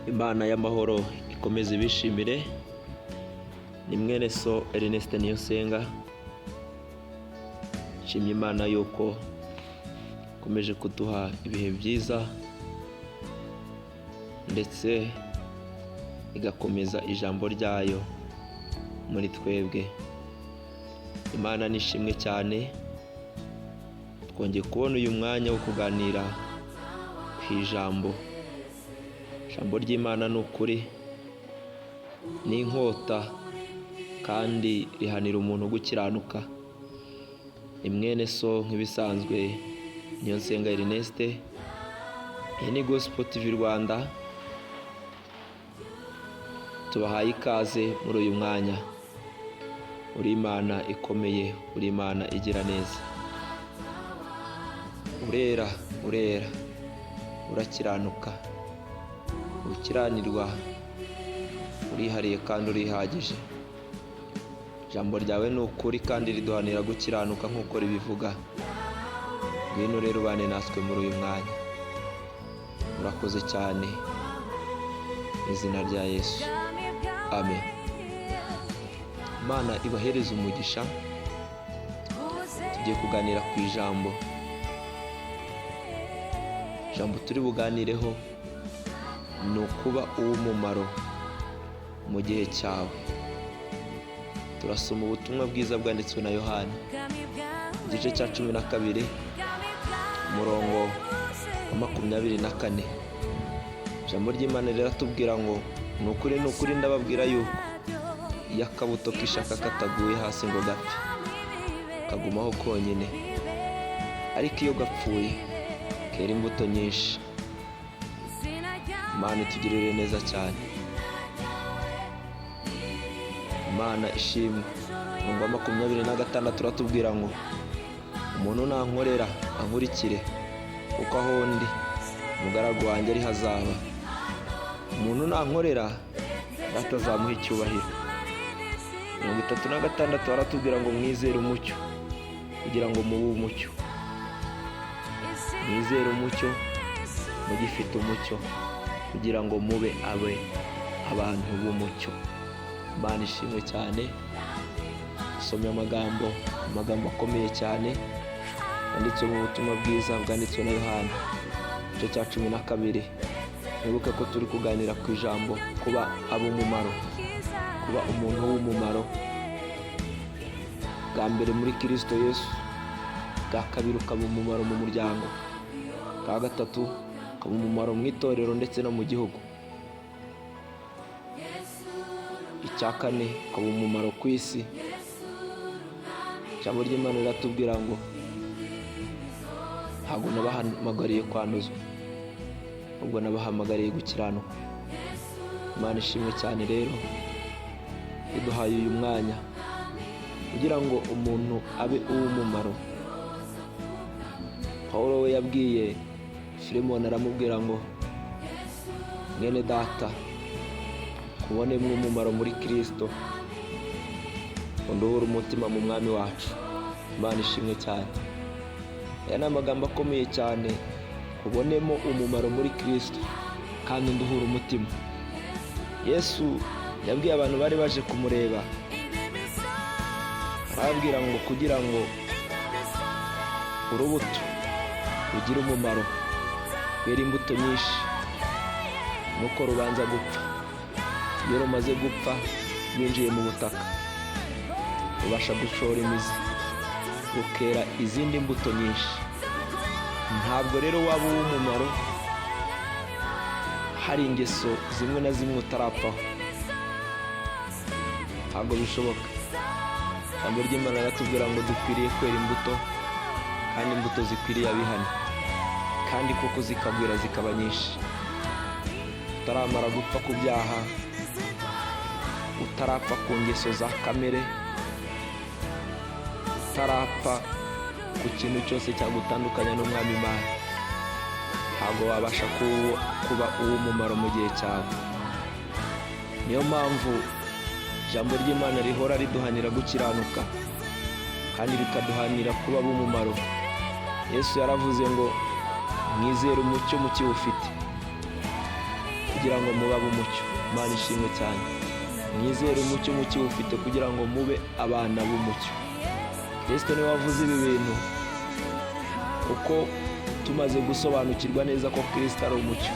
Imana y'amahoro ikomeze ibishimire. Ni mwene so Ernest Niyonsenga. Nshimye Imana yuko ikomeje kuduha ibihe byiza ndetse igakomeza ijambo ryayo muri twebwe. Imana nishimwe cyane, twongeye kubona uyu mwanya wo kuganira ku ijambo. Ijambo ry'Imana ni ukuri, ni inkota kandi rihanira umuntu gukiranuka. Ni mwene so nk'ibisanzwe Niyonsenga Ernest. Iyi ni Gospel TV Rwanda, tubahaye ikaze muri uyu mwanya. Uri Imana ikomeye, uri Imana igira neza, urera, urera, urakiranuka, ukiranirwa, urihariye kandi urihagije. Ijambo ryawe ni ukuri kandi riduhanira gukiranuka nk'uko ribivuga. Ngwino rero ubane natwe muri uyu mwanya. Urakoze cyane, mu izina rya Yesu, amen. Imana ibahereze umugisha. Tugiye kuganira ku ijambo. Ijambo turi buganireho ni ukuba uw'umumaro mu gihe cyawe. Turasoma ubutumwa bwiza bwanditswe na Yohana, igice cya 12, umurongo wa 24. Ijambo ry'Imana riratubwira ngo: ni ukuri, ni ukuri, ndababwira yuko iyo akabuto k'ishaka kataguye hasi ngo gapfe, kagumaho konyine, ariko iyo gapfuye kera imbuto nyinshi. Imana itugirire neza cyane. Imana ishimwe. Umurongo wa 26 uratubwira ngo: umuntu nankorera ankurikire, kuko aho ndi umugaragu wanjye ari hazaba. Umuntu nankorera Data azamuha icyubahiro. 36 baratubwira ngo: mwizere umucyo kugira ngo mube umucyo. Mwizere umucyo mugifite umucyo kugira ngo mube abe abantu b'umucyo. Imana ishimwe cyane. Dusomye amagambo akomeye cyane yanditswe mu butumwa bwiza bwanditswe na Yohana, igice cya 12. Mwibuke ko turi kuganira ku ijambo kuba ab'umumaro, kuba umuntu w'umumaro, bwa mbere muri Kristo Yesu, bwa kabiri ukaba umumaro mu muryango, bwa gatatu ukaba umumaro mu itorero ndetse no mu gihugu, icya kane ukaba umumaro ku isi. Ijambo ry'Imana riratubwira ngo: ntabwo nabahamagariye kwanduzwa, ubwo nabahamagariye gukiranuka. Imana ishimwe cyane rero iduhaye uyu mwanya kugira ngo umuntu abe uw'umumaro. Pawulo we yabwiye Filemoni, aramubwira ngo: mwene data, kubonemo umumaro muri Kristo, unduhure umutima mu mwami wacu. Imana ishimwe cyane. Aya ni amagambo akomeye cyane, ubonemo umumaro muri Kristo kandi unduhure umutima. Yesu yabwiye abantu bari baje kumureba, arababwira ngo kugira ngo urubuto rugire umumaro, rwera imbuto nyinshi, nuko rubanza gupfa. Iyo rumaze gupfa rwinjiye mu butaka, rubasha gushora imizi, rukera izindi mbuto nyinshi. Ntabwo rero waba uw'umumaro hari ingeso zimwe na zimwe utarapfaho, ntabwo bishoboka. Ijambo ry'Imana riratubwira ngo dukwiriye kwera imbuto, kandi imbuto zikwiriye abihana, kandi koko zikagwira zikaba nyinshi. Utaramara gupfa ku byaha, utarapfa ku ngeso za kamere, utarapfa ku kintu cyose cyagutandukanya n'umwami Imana, ntabwo wabasha kuba uw'umumaro mu gihe cyawe. Niyo mpamvu ijambo ry'Imana rihora riduhanira gukiranuka kandi rikaduhanira kuba b'umumaro. Yesu yaravuze ngo: mwizere umucyo mukiwufite, kugira Kugira ngo mube ab'umucyo. Imana ishimwe cyane. Mwizere umucyo mukiwufite kugira ngo mube abana b'umucyo. Kristo niwe wavuze ibi bintu, kuko tumaze gusobanukirwa neza ko Kristo ari umucyo.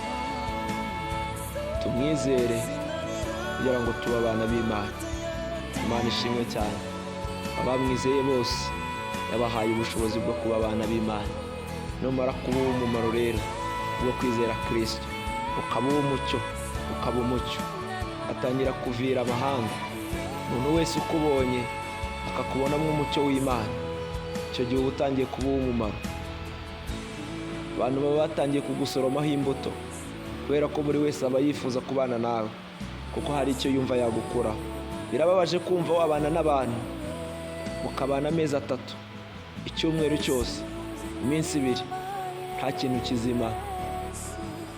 Tumwizere kugira ngo tube abana b'Imana. Imana ishimwe cyane. Abamwizeye bose yabahaye ubushobozi bwo kuba abana b'Imana. Numara kuba uw'umumaro rero bwo kwizera Kristo, ukaba uw'umucyo, ukaba umucyo, atangira kuvira amahanga. Umuntu wese ukubonye akakubonamo umucyo w'Imana, icyo gihe uba utangiye kuba uw'umumaro. Abantu baba batangiye kugusoromaho imbuto, kubera ko buri wese aba yifuza kubana nawe, kuko hari icyo yumva yagukuraho. Birababaje kumva wabana n'abantu mukabana amezi 3, icyumweru cyose, iminsi 2, nta kintu kizima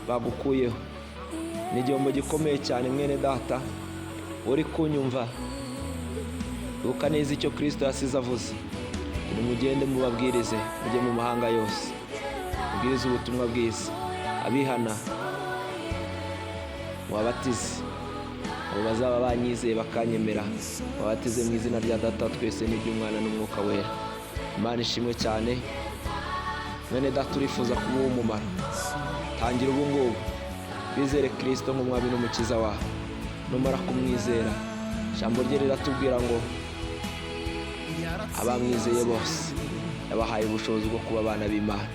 bagukuyeho. Ni igihombo gikomeye cyane. Mwene data uri kunyumva, ibuka neza icyo Kristo yasize avuze: nimugende mubabwirize, mujye mu mahanga yose, mubwirize ubutumwa bwiza, abihana mubabatize, abo bazaba banyizeye bakanyemera, mubabatize mu izina rya Data twese n'iry'Umwana n'Umwuka Wera. Imana ishimwe cyane. Mwene data urifuza kuba uw'umumaro, tangira ubu ngubu, wizere Kristo nk'umwami n'umukiza wawe. Numara kumwizera, ijambo rye riratubwira ngo abamwizeye bose yabahaye ubushobozi bwo kuba abana b'Imana.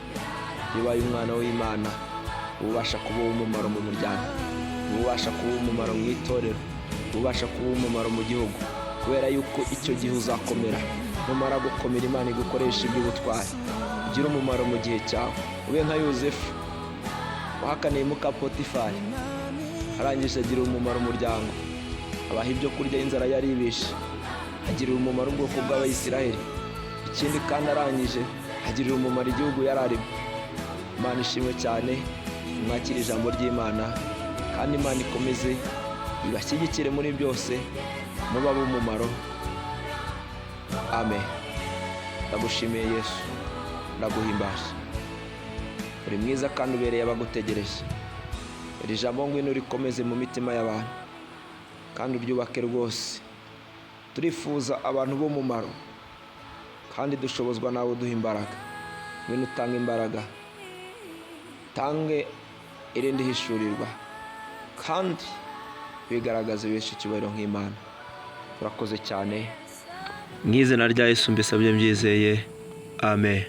Iyo ubaye umwana w'Imana, uba ubasha kuba uw'umumaro mu muryango, uba ubasha kuba uw'umumaro mu itorero, uba ubasha kuba uw'umumaro mu gihugu, kubera yuko icyo gihe uzakomera. Numara gukomera, Imana igukoresha iby'ubutwari, ugire umumaro mu gihe cyawe. Ube nka Yozefu wahakaniye muka Potifari, arangije agira umumaro umuryango, abaha ibyo kurya inzara yari ibishe, agirira umumaro ubwoko bw'Abayisiraheli. Ikindi kandi arangije agirira umumaro igihugu yari arimo. Imana ishimwe cyane. Mwakire ijambo ry'Imana, kandi Imana ikomeze ibashyigikire muri byose, mubabe umumaro. Amen. Ndagushimiye Yesu, ndaguhimbaje, uri mwiza kandi ubereye abagutegereje. Iri jambo ngwino rikomeze mu mitima y'abantu kandi uryubake rwose. Turifuza abantu b'umumaro, kandi dushobozwa nawe uduha imbaraga. Ngwino utange imbaraga, utange irindi hishurirwa, kandi bigaragaze benshi icyubahiro nk'Imana. Urakoze cyane. Mu izina rya Yesu mbisabye mbyizeye, amen.